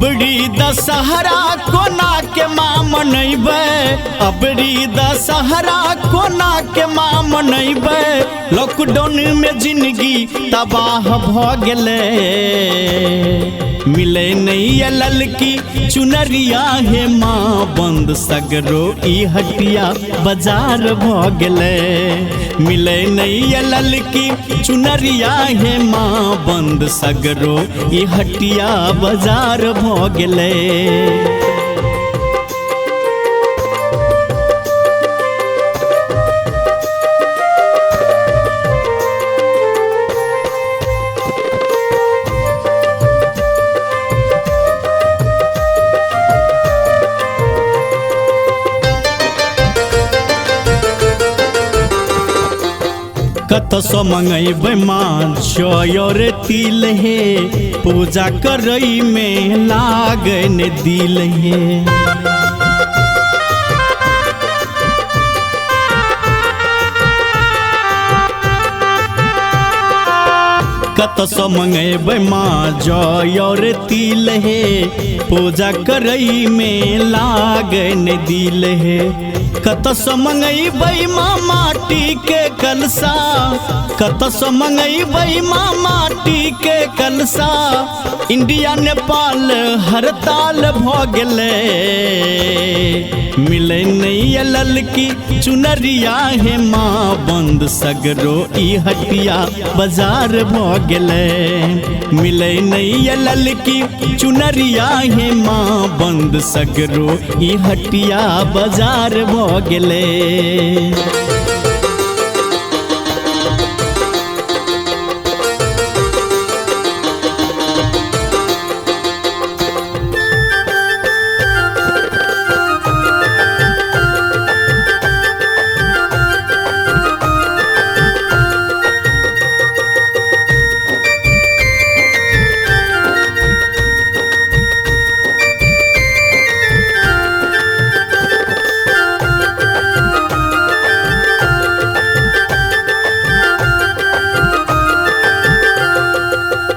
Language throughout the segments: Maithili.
अबरी दशहरा कोना के माँ मनैबै, अबरी दशहरा कोना के माँ मनैबै। लॉकडाउन में जिंदगी तबाह भ गेलै, मिले नहीं ललकी चुनरिया हे माँ, बंद सगरो ई हटिया बाजार भ गेलै। मिले नहीं ललकी चुनरिया हे माँ, बंद सगरो ई हटिया बाजार भ गेलै। कतसँ मंगैबै माँ जय रे तिल हे, पूजा करै में लागै ने दिल हे। कतसँ मंगैबै माँ जय रे तिल हे, पूजा करै में लागै ने दिल हे। कतसँ मंगैबै माँ माटी के कलसा, कतसँ मंगैबै माँ माटी के कलसा। इंडिया नेपाल हड़ताल भ गेलै, मिले नहीं ललकी चुनरिया हे माँ, बंद सगरो ई हटिया बाजार भ गेलै। मिले नहीं ललकी चुनरिया हे माँ, बंद सगरो ई हटिया बाजार भ गेलै।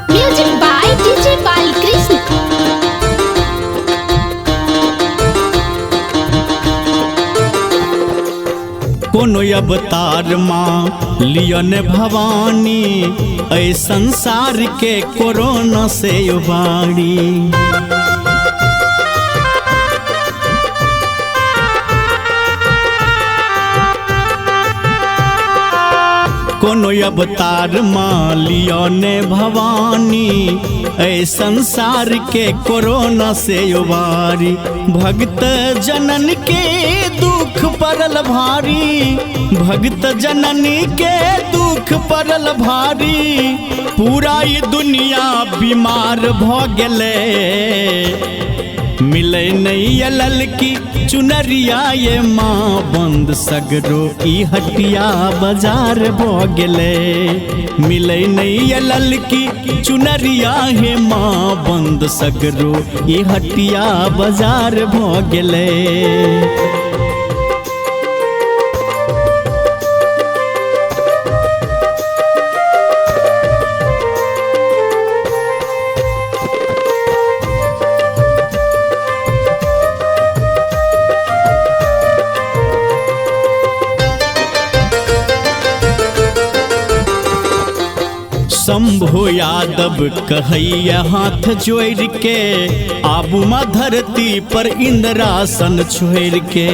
Music by DJ Balkrishna. कोनो अवतार माँ लियन भवानी, ऐ संसार के कोरोना से उबारी। कोनो अवतार माँ लियन भवानी, ऐ संसार के कोरोना से उबारी। भक्त जनन के दुख पड़ल भारी, भक्त जननी के दुख पड़ल भारी। पूरा ई दुनिया बीमार भ गेलै, मिले नहीं ललकी चुनरिया ये माँ, बंद सगरो ई हटिया बाजार भ गेलै। मिले नहीं ललकी चुनरिया हे माँ, बंद सगरो ई हटिया बाजार भ गेलै। शंभु यादव कहैया हाथ जोड़ के, आबू माँ धरती पर इंद्रासन छोड़ के।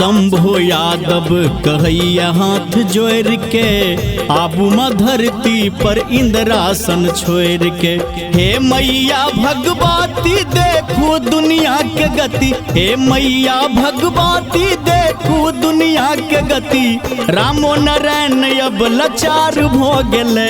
शंभु यादव कहैया हाथ जोड़ के, आबू माँ धरती पर इंद्रासन छोड़ के। हे मैया भगवती देखू दुनिया के गति, हे मैया भगवती देखू दुनिया के गति। रामो नारायण अब लाचार भ गेलै,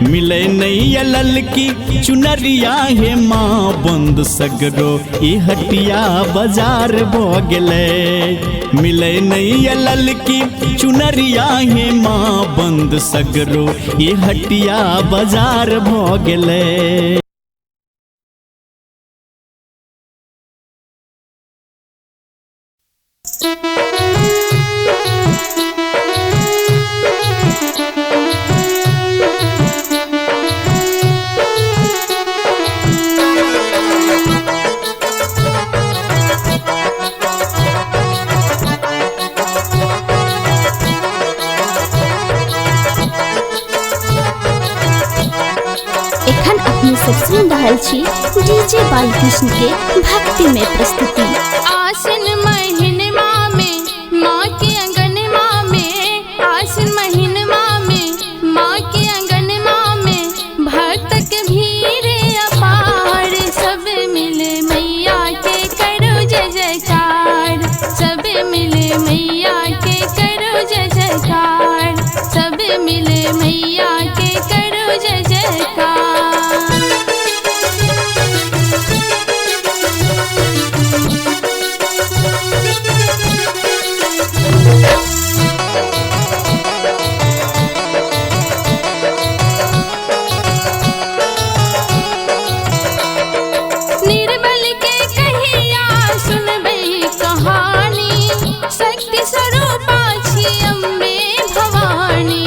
मिले नहीं ललकी चुनरिया हे माँ, बंद सगरो ई हटिया बाजार भ गेलै। मिले नहीं ललकी चुनरिया हे माँ, बंद सगरो ई हटिया बाजार भ गेलै। Thank you. छी डीजे बालकृष्ण के भक्ति में प्रस्तुति। आश्विन महीनमा में माँ के अंगनमा में, आश्विन महीनमा में माँ के अंगनमा में भक्त के भीड़ अपार। सब मिले मैया के करो जय जयकार, सब मिले मैया के करो जय जयकार, सब मिले मैया के करो जय जयकार। निर्बल के कहिया सुनबै कहानी, शक्ति स्वरूपा छी अम्बे भवानी।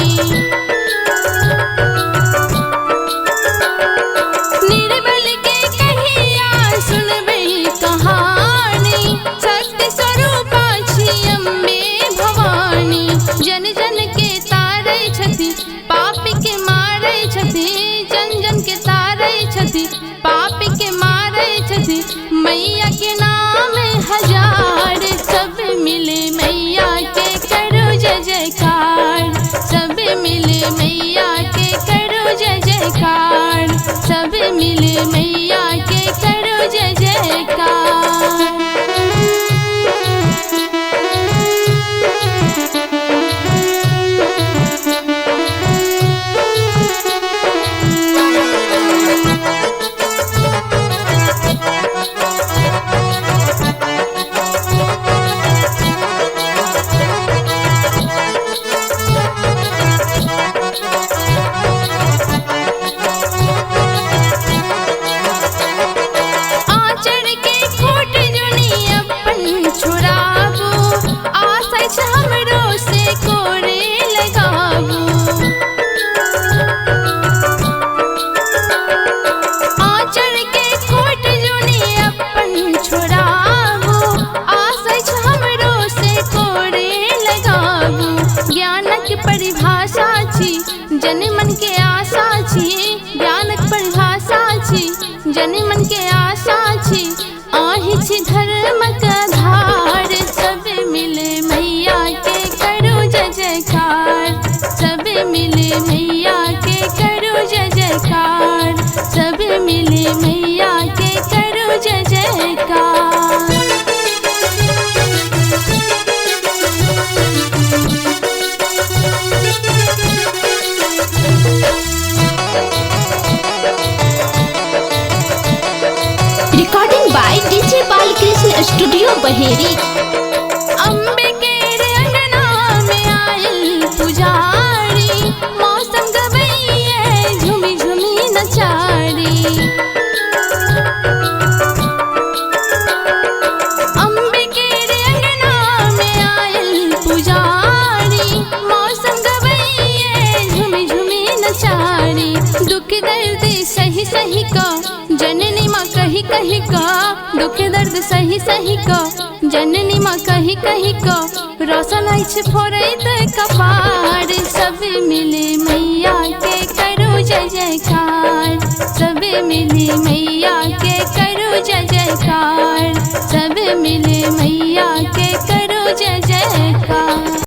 निर्बल के कहिया सुनबै कहानी, शक्ति स्वरूपा छी अम्बे भवानी। जन जन के तारै छथि पाप के मारै छथि, जन जन के तारै छथि पाप के मारै छथि। मैया के नाम हजार, सब मिले मैया के करो जय जयकार, सब मिले मैया के करो जय जयकार, सब मिले मैया के करो जय जयकार। आचर के खोट जुनी अपन छुड़ाबू, आशा छै हमरो से कोरे लगाबू। आचर के खोट जुनी अपन छुड़ाबू, आशा छै हमरो से कोरे लगाबू। ज्ञानक परिभाषा छी जन मन के आशा छी, ज्ञानक परिभाषा छी जन मन के आशा छी। आहि छी धर्मक आधार, सब मिले मैया के करो जय जयकार, सब मिले मैया के करो जय जयकार, सब मिले मैया के करो जय जयकार। Recording by DJ Balkrishna studio Baheri. Ambe के अंगना में आयल पुजारी, मौसम गवैये झूमी झूमी नचारी। अम्बे के अंगना में आयल पुजारी, मौसम गवैये झूमी झूमी नचारी। दुख दर्द सही सही का जननी माँ कही कही का, दुख दर्द सही सही का जननी माँ कही कही का। रोशन अछि फोड़ैत कपार, सब मिले मैया के करो जय जयकार, सब मिले मैया के करो जय जयकार, सब मिले मैया के करो जय जयकार।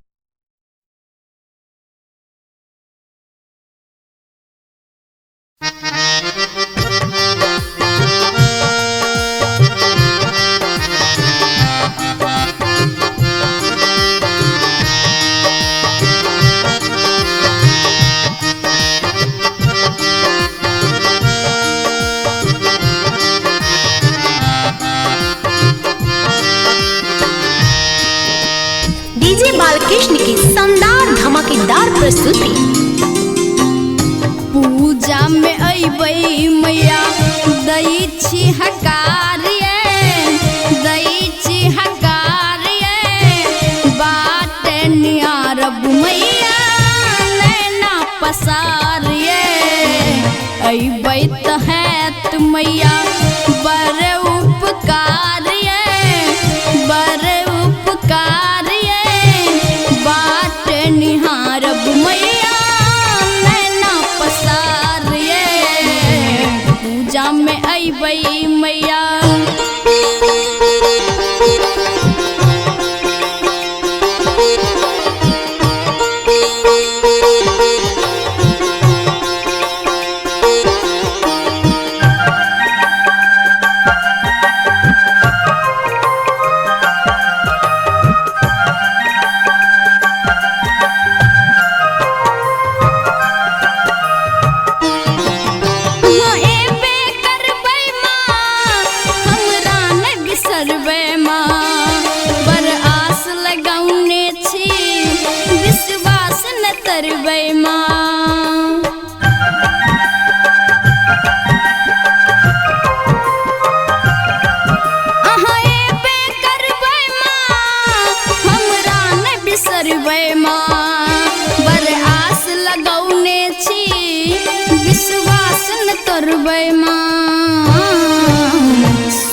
डीजे बालकृष्ण की शानदार धमाकेदार प्रस्तुति। पूजा में अइबै मैया दै छी हकार ये, दै छी हकार ये, बाट निहारब मैया नैना पसार ये। अइबै तऽ हैत मैया बड़ उपकार ये, बड़ उपकार ये, बाट निहारब मैया नैना पसार ये। पूजा में मैया।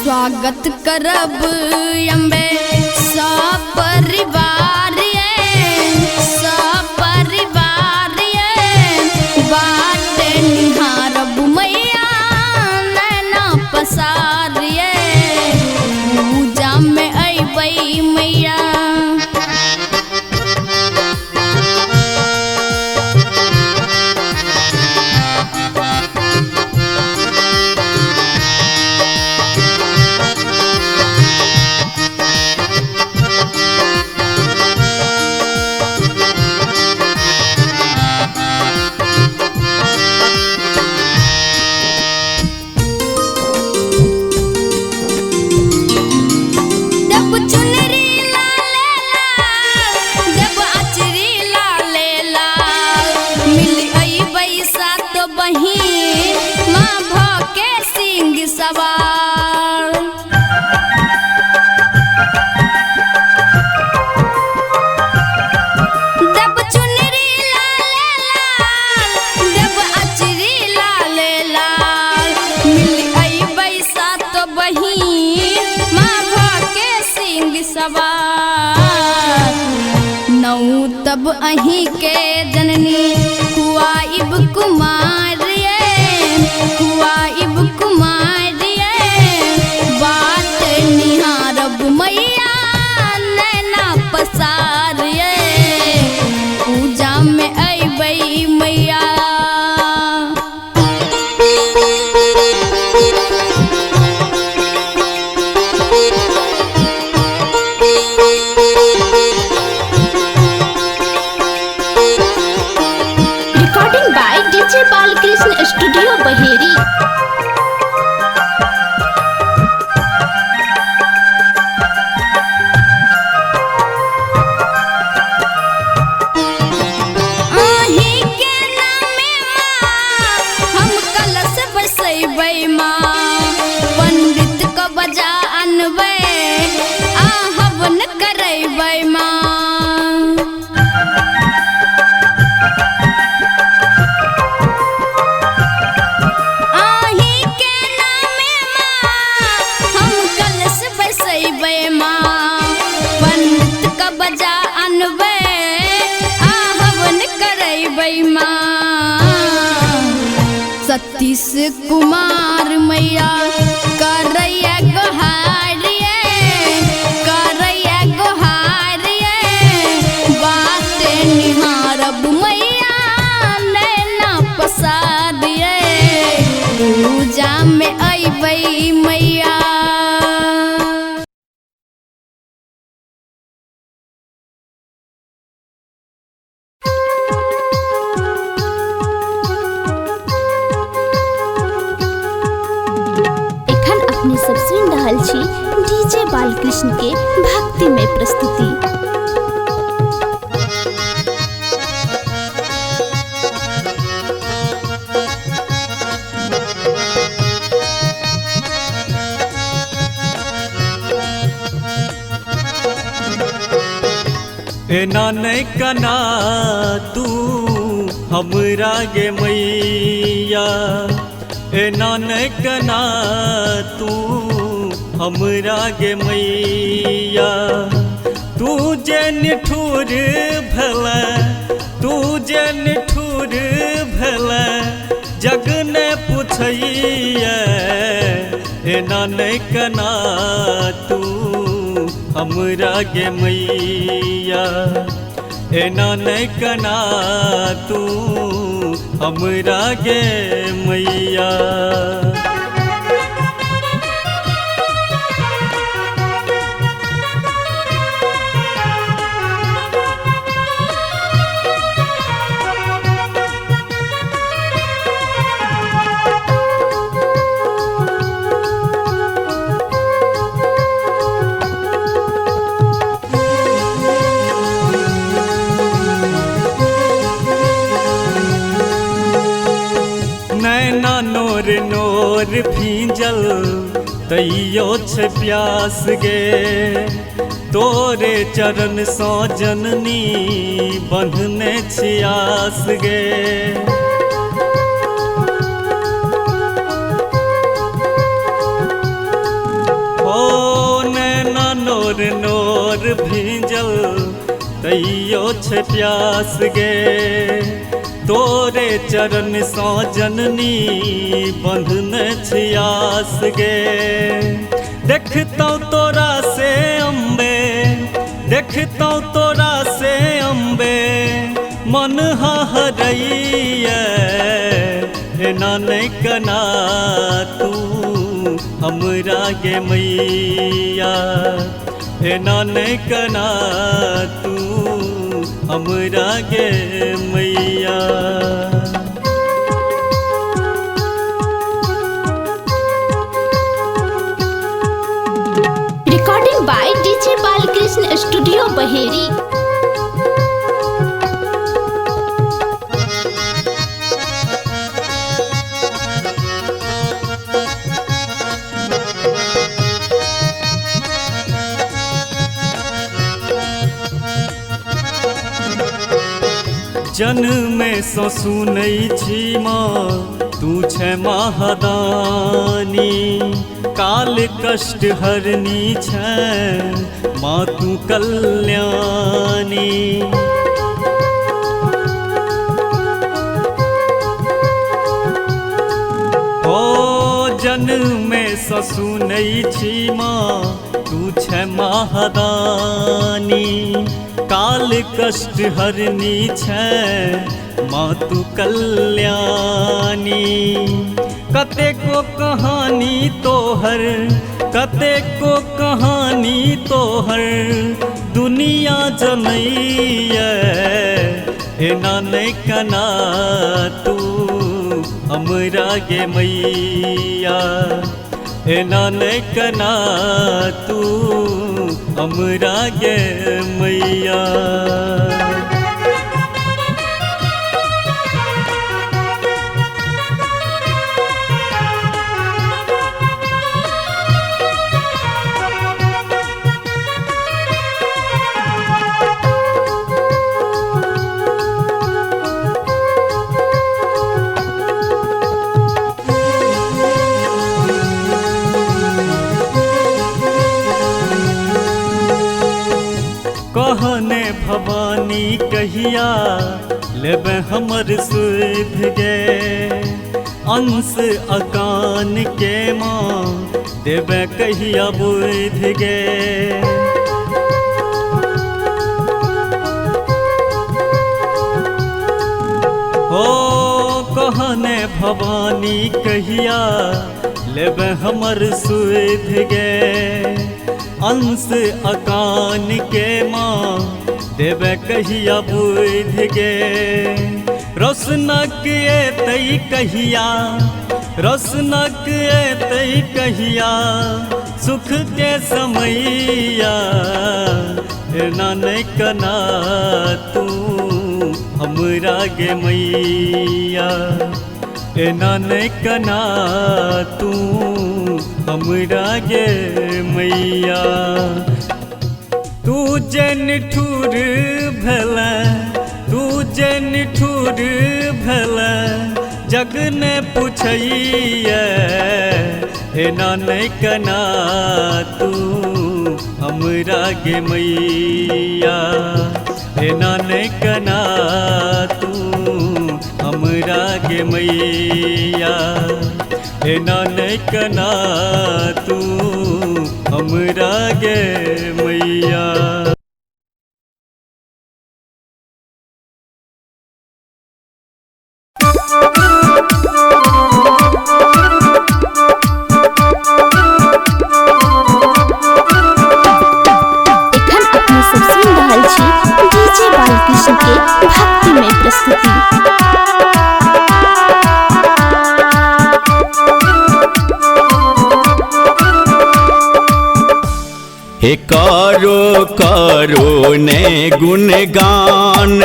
स्वागत करब अम्बे सपरिवार ये, सपरिवार ये, बाट निहारब मैया नैना पसार ये, पूजा में अइबै मैया। तब अहीं के जननी खुआइब कुमार ये, खुआइब कुमार ये, बात निहारब मैया नैना पसार ये, पूजा में अइबै मैया। बालकृष्ण स्टूडियो बहेरी। अहीं के नामे माँ हम कलश बसैबै माँ, पंडित को बजा अनबै आ हवन करैबै माँ। सतीश कुमार मैया करैया गोहार ये, करैया गोहार ये, बात निहारब मैया नैना पसार ये, पूजा में अइबै मैया। सब सुन रहल छी डीजे बालकृष्ण के भक्ति में प्रस्तुति। एना नहीं कना तू हमरा गे मैया, एना नहीं कना तू हमरा गे मैया। तू जे निठुर भला, तू जे निठुर भला जग ने पुछैया एना नै कना तू हमरा गे मैया, एना नै कना तू हमरा गे मैया। नैना नोर नोर भींजल तैयो छे प्यास गे, तोरे चरण सँ जननी बन्हने छी आस गे। ओ नैना नोर नोर भींजल तैयो छे प्यास गे, तोरे चरण सँ जननी बन्हने छी आस गे। देखतौ तोरा से अम्बे, देखतौ तोरा से अम्बे मन हरैया, एना नै कना तू हमरा गे मैया, एना नै कना तू हमरा गे मैया। Recording by DJ Balkrishna studio Baheri. जन्मे सँ सुनै छी माँ तू छे महादानी, काल कष्ट हरनी छे माँ तू कल्याणी। ओ जन्मे सँ सुनै छी माँ तू छे महादानी, काल कष्ट हरनी छे माँ तू कल्याणी। कतेको कहानी तोहर, कतेको कहानी तोहर दुनिया जनैया, एना नै कना तू हमरा गे मैया, एना नै कना तू हमरा गे मैया। कहने भवानी कहिया लेबे हमर सुध गे, अंश अकान के माँ देबे कहिया बुध गे। हो कहने भवानी कहिया लेबे हमर सुध गे, अंश अकान के माँ देबे कहिया बुध गे। रोशनक एतै कहिया, रोशनक एतै कहिया सुख के समैया, एना नै कना तू हमरा गे मैया, एना नै कना तू हमरा गे मैया। तू जे निठुर भेलै, तू जे निठुर भेलै जग ने पुछैया, एना नै कना तू हमरा गे मैया, एना नै कना तू हमरा हमरा गे मैया, एना नहि कना तू हमरा गे मैया। एखन अपने सब सुनि रहल छी डीजे बालकृष्ण के भक्तिमय प्रस्तुति। हे करो करो ने गुणगान,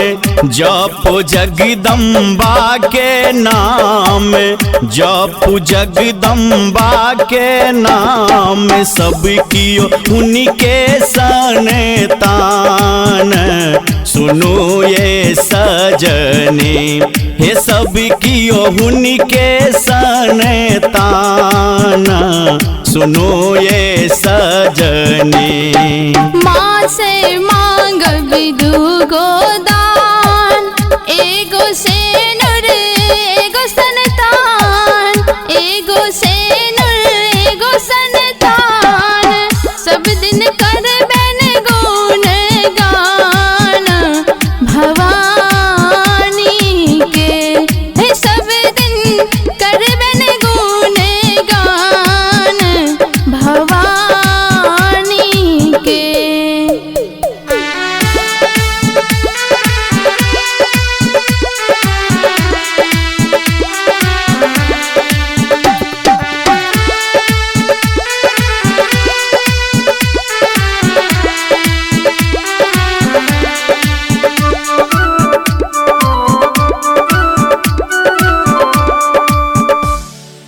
जप जगदम्बा के नाम, जप जगदम्बा के नाम, सब कियो उनके संतान। सुनो ये सजने, हे सब कियो उनके संतान। सुनो ये सजने। माँ से मांगब दूगो दान, एगो सेनुर एगो संतान, एगो सेनुर एगो संतान। सब दिन करबैन गुण गान भवानी के, हे सब दिन करबैन गुण गान भवानी के।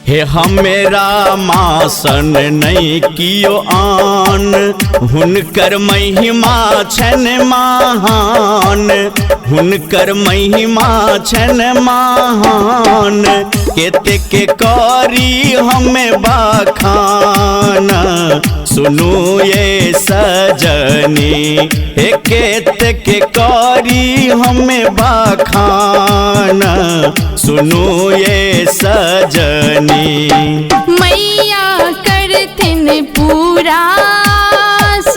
हे हमेरा मासन नहीं कियो आन, हुनकर महिमा छन महान, हुनकर महिमा छन महान। केते के करी हमें बखान। सुनो ये सजनी, हे केते के करी हमें बखान। सुनो ये सजनी। मैया करथिन पूरा आस,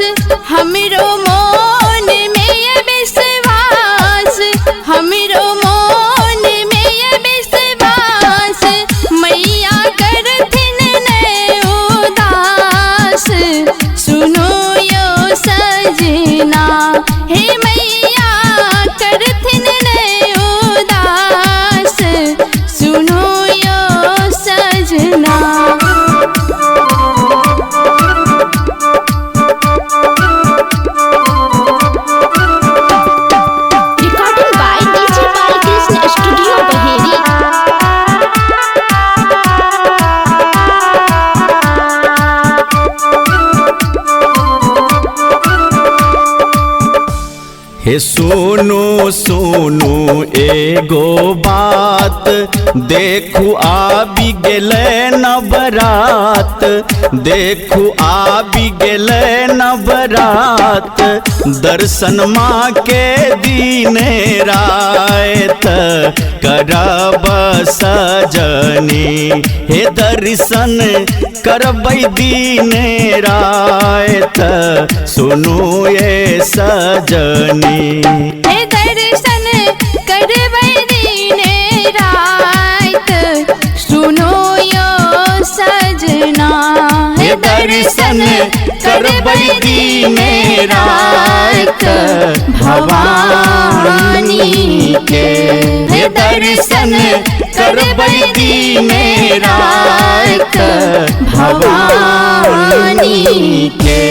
हमरो मोन में ये विश्वास, हमरो मोन में ये विश्वास। मैया करथिन ने उदास, सुनो यो सजना, हे मैया करथिन ने उदास, सुनो यो सजना। Recording by DJ Balkrishna studio Baheri. हे सुनो सुनो एगो बात, देखू आबि गेलै नवरात, देखू आबि गेलै नवरात। दर्शन माँ के दिने रात करब सजनी, हे दर्शन करबै दिने रात। सुनो ये सजनी। हे दर्शन करबै दिने रात, सुनो यो सजना, हे दर्शन करबै दिने रात भवानी के, हे दर्शन करबै दिने रात भवानी के।